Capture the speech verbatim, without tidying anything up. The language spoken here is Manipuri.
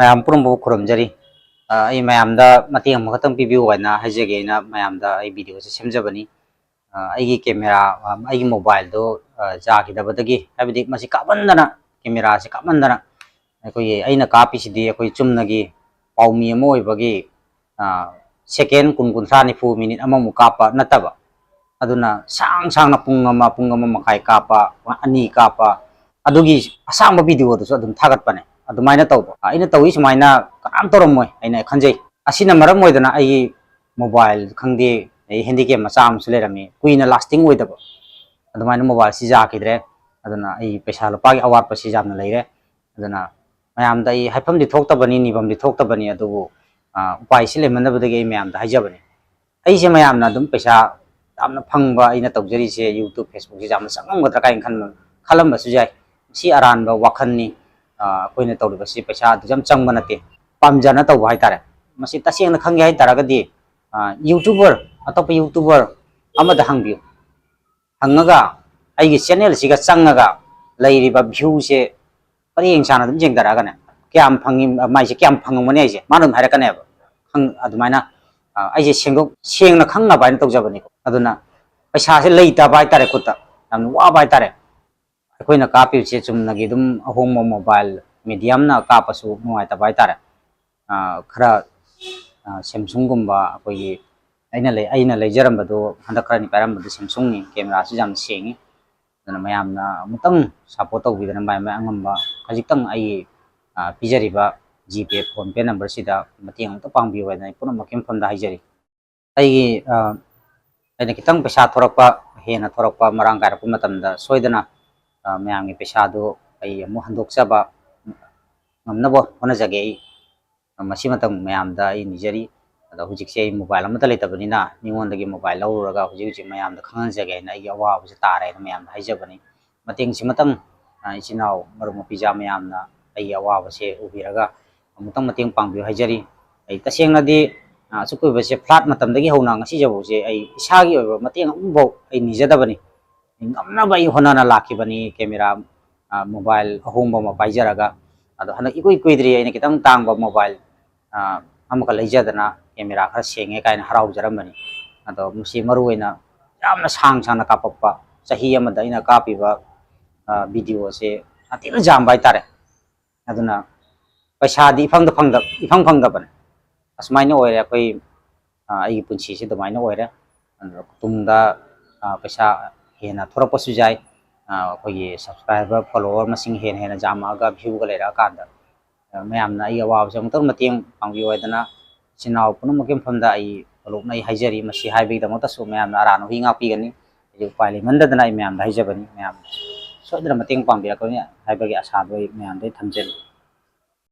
ꯃꯌꯥꯝ ꯄꯨꯝꯅꯃꯛꯄꯨ ꯈꯨꯔꯨꯝꯖꯔꯤ꯫ ꯑ, ꯑꯩ ꯃꯌꯥꯝꯗ ꯃꯇꯦꯡ ꯑꯃꯈꯛꯇꯪ ꯄꯤꯕꯤꯌꯨ ꯍꯥꯏꯅ ꯍꯥꯏꯖꯒꯦ ꯍꯥꯏꯅ ꯃꯌꯥꯝꯗ ꯑꯩ video ꯁꯦ ꯁꯦꯝꯖꯕꯅꯤ꯫ ꯑ, ꯑꯩꯒꯤ camera, ꯑ, ꯑꯩꯒꯤ mobile ꯗꯣ, ꯑ, ꯌꯥꯈꯤꯗꯕꯗꯒꯤ, ꯍꯥꯏꯕꯗꯤ ꯃꯁꯤ ꯀꯥꯞꯃꯟꯗꯅ, camera ꯁꯦ ꯀꯥꯞꯃꯟꯗꯅ, ꯑꯩꯈꯣꯏꯒꯤ ꯑꯩꯅ ꯀꯥꯞꯄꯤꯁꯤꯗꯤ ꯑꯩꯈꯣꯏ ꯆꯨꯝꯅꯒꯤ ꯄꯥꯎꯃꯤ ꯑꯃ ꯑꯣꯏꯕꯒꯤ, ꯑ, second ꯀꯨꯟ, ꯀꯨꯟꯊ꯭ꯔꯥ, ꯅꯤꯐꯨ minute ꯑꯃꯃꯨꯛ ꯀꯥꯞꯄ ꯅꯠꯇꯕ, ꯑꯗꯨꯅ ꯁꯥꯡ ꯁꯥꯡꯅ ꯄꯨꯡ ꯑꯃ, ꯄꯨꯡ ꯑꯃ ꯃꯈꯥꯏ ꯀꯥꯞꯄ, ꯑꯅꯤ ꯀꯥꯞꯄ, ꯑꯗꯨꯒꯤ ꯑꯁꯥꯡꯕ video ꯗꯨꯁꯨ ꯑꯗꯨꯝ ꯊꯥꯒꯠꯄꯅꯦ꯫ ꯑꯗꯨꯃꯥꯏꯅ ꯇꯧꯕ꯫ ꯑꯩꯅ ꯇꯧꯏ ꯁꯨꯃꯥꯏꯅ ꯀꯅꯥꯝ ꯇꯧꯔꯝꯃꯣꯏ ꯍꯥꯏꯅ ꯑꯩ ꯈꯟꯖꯩ꯫ ꯑꯁꯤꯅ ꯃꯔꯝ ꯑꯣꯏꯗꯅ ꯑꯩꯒꯤ mobile ꯈꯪꯗꯦ, ꯑꯩ handycam ꯃꯆꯥ ꯑꯃꯁꯨ ꯂꯩꯔꯝꯃꯤ, ꯀꯨꯏꯅ lasting ꯑꯣꯏꯗꯕ꯫ ꯑꯗꯨꯃꯥꯏꯅ mobile ꯁꯤ ꯌꯥꯈꯤꯗ꯭ꯔꯦ꯫ ꯑꯗꯨꯅ ꯑꯩ ꯄꯩꯁꯥ ꯂꯨꯄꯥꯒꯤ ꯑꯋꯥꯠꯄꯁꯤ ꯌꯥꯝꯅ ꯂꯩꯔꯦ꯫ ꯑꯗꯨꯅ ꯃꯌꯥꯝꯗ ꯑꯩ ꯍꯥꯏꯐꯝꯗꯤ ꯊꯣꯛꯇꯕꯅꯤ, ꯅꯤꯐꯝꯗꯤ ꯊꯣꯛꯇꯕꯅꯤ, ꯑꯗꯨꯕꯨ, ꯑ, ꯎꯄꯥꯏꯁꯤ ꯂꯩꯃꯟꯗꯕꯗꯒꯤ ꯑꯩ ꯃꯌꯥꯝꯗ ꯍꯥꯏꯖꯕꯅꯤ꯫ ꯑꯩꯁꯦ ꯃꯌꯥꯝꯅ ꯑꯗꯨꯝ ꯄꯩꯁꯥ ꯌꯥꯝꯅ ꯐꯪꯕ ꯑꯩꯅ ꯇꯧꯖꯔꯤꯁꯦ YouTube, Facebook ꯁꯦ ꯌꯥꯝꯅ ꯆꯪꯉꯝꯒꯗ꯭ꯔꯥ ꯀꯥꯏꯅ ꯈꯟꯕ, ꯈꯜꯂꯝꯕꯁꯨ ꯌꯥꯏ꯫ ꯃꯁꯤ ꯑꯔꯥꯟꯕ ꯋꯥꯈꯜꯅꯤ꯫ ꯑ, ꯑꯩꯈꯣꯏꯅ ꯇꯧꯔꯤꯕꯁꯤ ꯄꯩꯁꯥ ꯑꯗꯨ ꯌꯥꯝ ꯆꯪꯕ ꯅꯠꯇꯦ꯫ ꯄꯥꯝꯖꯅ ꯇꯧꯕ ꯍꯥꯏꯇꯥꯔꯦ꯫ ꯃꯁꯤ ꯇꯁꯦꯡꯅ ꯈꯪꯒꯦ ꯍꯥꯏ ꯇꯥꯔꯒꯗꯤ, ꯑ, YouTuber, ꯑꯇꯣꯞꯄ YouTuber ꯑꯃꯗ ꯍꯪꯕꯤꯌꯨ꯫ ꯍꯪꯉꯒ ꯑꯩꯒꯤ channel ꯁꯤꯒ ꯆꯪꯉꯒ ꯂꯩꯔꯤꯕ view ꯁꯦ ꯄꯔꯦꯡ ꯁꯥꯅ ꯑꯗꯨꯝ ꯌꯦꯡꯊꯔꯛꯑꯒꯅꯦ, ꯀꯌꯥꯝ ꯐꯪꯉꯤ, ꯃꯥꯏꯁꯦ ꯀꯌꯥꯝ ꯐꯪꯉꯝꯒꯅꯤ ꯍꯥꯏꯁꯦ ꯃꯥꯅ ꯑꯗꯨꯝ ꯍꯥꯏꯔꯛꯀꯅꯦꯕ꯫ ꯈꯪ-, ꯑꯗꯨꯃꯥꯏꯅ, ꯑ, ꯑꯩꯁꯦ ꯁꯦꯡꯗꯣꯛ-, ꯁꯦꯡꯅ ꯈꯪꯅꯕ ꯍꯥꯏꯅ ꯇꯧꯖꯕꯅꯤꯀꯣ꯫ ꯑꯗꯨꯅ ꯄꯩꯁꯥꯁꯦ ꯂꯩꯇꯕ ꯍꯥꯏꯇꯥꯔꯦ, ꯈꯨꯠꯇ ꯌꯥꯝꯅ ꯋꯥꯕ ꯍꯥꯏꯇꯥꯔꯦ꯫ ꯑꯩꯈꯣꯏꯅ ꯀꯥꯞꯄꯤꯕꯁꯦ ꯆꯨꯝꯅꯒꯤ ꯑꯗꯨꯝ ꯑꯍꯣꯡꯕ mobile medium ꯅ ꯀꯥꯞꯄꯁꯨ ꯅꯨꯡꯉꯥꯏꯇꯕ ꯍꯥꯏꯇꯥꯔꯦ꯫ ꯑ, ꯈꯔ, ꯑ, Samsung ꯒꯨꯝꯕ ꯑꯩꯈꯣꯏꯒꯤ ꯑꯩꯅ ꯂꯩ-, ꯑꯩꯅ ꯂꯩꯖꯔꯝꯕꯗꯣ ꯍꯟꯗꯛ ꯈꯔꯅꯤ ꯄꯥꯏꯔꯝꯕꯗꯨ Samsung ꯅꯤ, camera ꯁꯨ ꯌꯥꯝ ꯁꯦꯡꯉꯤ꯫ ꯑꯗꯨꯅ ꯃꯌꯥꯝꯅ ꯑꯃꯨꯛꯇꯪ support ꯇꯧꯕꯤꯗꯅ ꯃꯥꯏ ꯃꯥꯏ ꯑꯉꯝꯕ ꯈꯖꯤꯛꯇꯪ ꯑꯩꯒꯤ, ꯑ, ꯄꯤꯖꯔꯤꯕ GPay, PhonePe number ꯁꯤꯗ ꯃꯇꯦꯡ ꯑꯃꯨꯛꯇ ꯄꯥꯡꯕꯤꯌꯨ ꯍꯥꯏꯗꯅ ꯑꯩ ꯄꯨꯝꯅꯃꯛꯀꯤ ꯃꯐꯝꯗ ꯍꯥꯏꯖꯔꯤ꯫ ꯑꯩꯒꯤ, ꯑ, ꯑꯩꯅ ꯈꯤꯇꯪ ꯄꯩꯁꯥ ꯊꯣꯔꯛꯄ, ꯍꯦꯟꯅ ꯊꯣꯔꯛꯄ, ꯃꯔꯥꯡ ꯀꯥꯏꯔꯛꯄ ꯃꯇꯝꯗ ꯁꯣꯏꯗꯅ, ꯑ, ꯃꯌꯥꯝꯒꯤ ꯄꯩꯁꯥꯗꯨ ꯑꯩ ꯑꯃꯨꯛ ꯍꯟꯗꯣꯛꯆꯕ ꯉꯝꯅꯕ ꯍꯣꯠꯅꯖꯒꯦ ꯑꯩ꯫ ꯃꯁꯤꯃꯇꯪ ꯃꯌꯥꯝꯗ ꯑꯩ ꯅꯤꯖꯔꯤ꯫ ꯑꯗꯣ ꯍꯧꯖꯤꯛꯁꯦ ꯑꯩ mobile ꯑꯃꯠꯇ ꯂꯩꯇꯕꯅꯤꯅ ꯃꯤꯉꯣꯟꯗꯒꯤ mobile ꯂꯧꯔꯨꯔꯒ ꯍꯧꯖꯤꯛ ꯍꯧꯖꯤꯛ ꯃꯌꯥꯝꯗ ꯈꯪꯍꯟꯖꯒꯦ ꯍꯥꯏꯅ ꯑꯩꯒꯤ ꯑꯋꯥꯕꯁꯦ ꯇꯥꯔꯦ ꯍꯥꯏꯅ ꯃꯌꯥꯝꯗ ꯍꯥꯏꯖꯕꯅꯤ꯫ ꯃꯇꯦꯡꯁꯤꯃꯇꯪ, ꯑ, ꯏꯆꯤꯟ ꯏꯅꯥꯎ ꯃꯔꯨꯞ ꯃꯄꯤꯖꯥ ꯃꯌꯥꯝꯅ ꯑꯩꯒꯤ ꯑꯋꯥꯕꯁꯦ ꯎꯕꯤꯔꯒ ꯑꯃꯨꯛꯇꯪ ꯃꯇꯦꯡ ꯄꯥꯡꯕꯤꯌꯨ ꯍꯥꯏꯖꯔꯤ꯫ ꯑꯩ ꯇꯁꯦꯡꯅꯗꯤ, ꯑ, ꯑꯁꯨꯛ ꯀꯨꯏꯕꯁꯦ ꯐ꯭ꯂꯥꯠ ꯃꯇꯝꯗꯒꯤ ꯍꯧꯅ ꯉꯁꯤꯐꯥꯎꯁꯦ ꯑꯩ ꯏꯁꯥꯒꯤ ꯑꯣꯏꯕ ꯃꯇꯦꯡ ꯑꯃꯐꯥꯎ ꯑꯩ ꯅꯤꯖꯗꯕꯅꯤ꯫ ꯉꯝꯅꯕ ꯑꯩ ꯍꯣꯠꯅꯅ ꯂꯥꯛꯈꯤꯕꯅꯤ꯫ Camera, ꯑ, mobile ꯑꯍꯣꯡꯕ ꯑꯃ ꯄꯥꯏꯖꯔꯒ, ꯑꯗꯣ ꯍꯟꯗꯛ ꯏꯀꯨꯏ ꯀꯨꯏꯗ꯭ꯔꯤ ꯑꯩꯅ ꯈꯤꯇꯪ ꯇꯥꯡꯕ ꯃꯣꯕꯥꯏꯜ ꯑꯃꯈꯛ ꯂꯩꯖꯗꯅ ꯀꯦꯃꯦꯔꯥ ꯈꯔ ꯁꯦꯡꯉꯦ ꯀꯥꯏꯅ ꯍꯔꯥꯎꯖꯔꯝꯕꯅꯤ꯫ ꯑꯗꯣ ꯃꯁꯤ ꯃꯔꯨꯑꯣꯏꯅ ꯌꯥꯝꯅ ꯁꯥꯡ ꯁꯥꯡꯅ ꯀꯥꯞꯄꯛꯄ, ꯆꯍꯤ ꯑꯃꯗ ꯑꯩꯅ ꯀꯥꯞꯄꯤꯕ ꯚꯤꯗꯤꯑꯣꯁꯦ ꯌꯥꯝ ꯊꯤꯅ ꯌꯥꯝꯕ ꯍꯥꯏꯇꯥꯔꯦ꯫ ꯑꯗꯨꯅ ꯄꯩꯁꯥꯗꯤ ꯏꯐꯪꯗ ꯐꯪꯗ-, ꯏꯐꯪ ꯐꯪꯗꯕꯅꯦ꯫ ꯑꯁꯨꯃꯥꯏꯅ ꯑꯣꯏꯔꯦ ꯑꯩꯈꯣꯏ, ꯑ, ꯑꯩꯒꯤ ꯄꯨꯟꯁꯤꯁꯦ ꯑꯗꯨꯃꯥꯏꯅ ꯑꯣꯏꯔꯦ꯫ ꯑꯗꯨꯅ ꯇꯨꯡꯗ, ꯑ, ꯄꯩꯁꯥ ꯍꯦꯟꯅ ꯊꯣꯔꯛꯄꯁꯨ ꯌꯥꯏ꯫ ꯑ, ꯑꯩꯈꯣꯏꯒꯤ subscriber, follower ꯃꯁꯤꯡ ꯍꯦꯟꯅ ꯍꯦꯟꯅ ꯌꯥꯝꯃꯛꯑꯒ, viewꯒ ꯂꯩꯔꯛꯑꯀꯥꯟꯗ, ꯑ, ꯃꯌꯥꯝꯅ ꯑꯩꯒꯤ ꯑꯋꯥꯕꯁꯦ ꯑꯃꯨꯛꯇꯪ ꯃꯇꯦꯡ ꯄꯥꯡꯕꯤꯌꯨ ꯍꯥꯏꯗꯅ, ꯏꯆꯤꯟ ꯏꯅꯥꯎ ꯄꯨꯝꯅꯃꯛꯀꯤ ꯃꯐꯝꯗ ꯑꯩ ꯍꯧꯗꯣꯛꯅ ꯑꯩ ꯍꯥꯏꯖꯔꯤ꯫ ꯃꯁꯤ ꯍꯥꯏꯕꯒꯤꯗꯃꯛꯇꯁꯨ ꯃꯌꯥꯝꯅ ꯑꯔꯥꯟꯕ ꯍꯨꯏ ꯉꯥꯛꯄꯤꯒꯅꯤ꯫ ꯑꯩ ꯎꯄꯥꯏ ꯂꯩꯃꯟꯗꯗꯅ ꯑꯩ ꯃꯌꯥꯝꯗ ꯍꯥꯏꯖꯕꯅꯤ꯫ ꯃꯌꯥꯝ ꯁꯣꯏꯗꯅ ꯃꯇꯦꯡ ꯄꯥꯡꯕꯤꯔꯛꯀꯅꯤ ꯍꯥꯏꯕꯒꯤ ꯑꯁꯥꯗꯣ ꯑꯩ ꯃꯌꯥꯝꯗ ꯑꯩ ꯊꯝꯖꯔꯤ꯫